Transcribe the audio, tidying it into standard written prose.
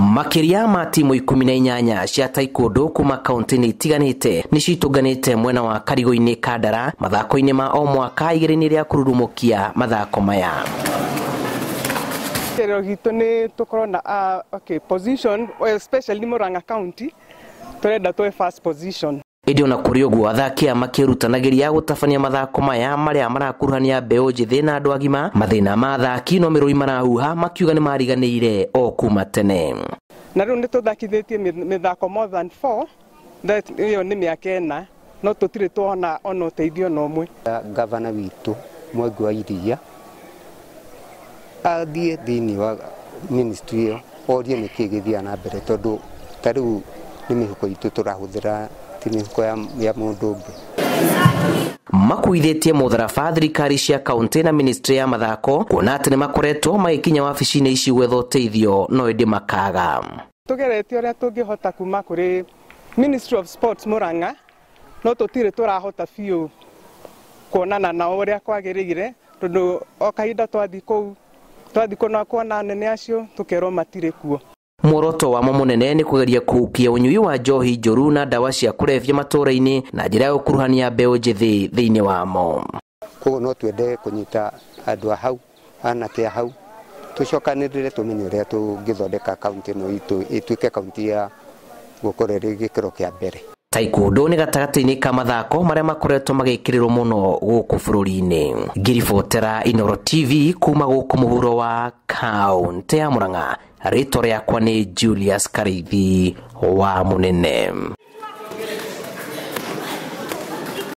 Makĩria ma timu 18 cia taekwondo kuma kaunti-inĩ itiganĩte nĩcitũnganĩte mwena wa Karigũ-inĩ Kandara mathako-inĩ ma o mwaka igĩrĩ-inĩ rĩa kũrurumũkia mathako maya. Kĩrĩro gitũ nĩ tũkorwo na okay, position, especially Murang'a County, tũrenda tũe first position. Ĩndĩ ona kũrĩ ũguo, athaki aya makĩrutanagĩria gũtabania mathako maya marĩa marakuruhania mbeũ njĩthĩ na andũ agima, mathĩna ma athaki no mĩrũri marahuha makiuga nĩ mariganĩire o kuma tene. Na rĩu nĩ tũthakithĩtie mĩthako more than 4, that ĩyo nĩ mĩaka 4, no tũtirĩ tuona ona ũteithio na ũmwe. Gavana witũ Mwangi wa Iria athiĩ thĩinĩ wa ministry ĩyo orie nĩkĩ gĩthiaga na mbere, tondũ ta rĩu nĩ mĩhuko itũ tũrahũthĩra, ti mĩhuko ya mũndũ ũngĩ. Makuithĩtie mũtharaba thirikari cia kaunti na ministry ya mathako kuona atĩ nĩ makoretwo magĩkinya wabici-inĩ ici gwetha ũteithio, no ĩndĩ makaga. Tũgeretie ũrĩa tũngĩhota kuma kũrĩ Ministry of Sports Murang'a, no tũtirĩ tũrahota biũ kuonana nao ũrĩa kwagĩrĩire, tondũ o kahinda twathiĩ kũu, twathiĩ kũna kuona anene acio tũkerwo matirĩ kuo. Muoroto wamo mũnene nĩ kũgeria kũhukia ũnyui wa njohi njũru na ndawa cia kũrebia matũũra-inĩ na njĩra ya gũkuruhania mbeũ njĩthĩ thĩinĩ wamo. Koguo no twende kũnyita andũ a hau, anake a hau, tũcokanĩrĩre tũmenye ũrĩa tũngĩthondeka kaunti ĩno itũ ĩtuĩke kaunti ya gũkorwo ĩrĩ gĩkĩro kĩa mbere. Taekwondo nĩ gatagatĩ-inĩ ka mathako marĩa makoretwo magĩkĩrĩrwo mũno gũkũ bũrũri-inĩ. Ngĩribotera Inooro TV kuma gũkũ mũhuro wa kaunti ya Murang'a, rĩtwa rĩakwa nĩ Julius Karithi wa Mũnene.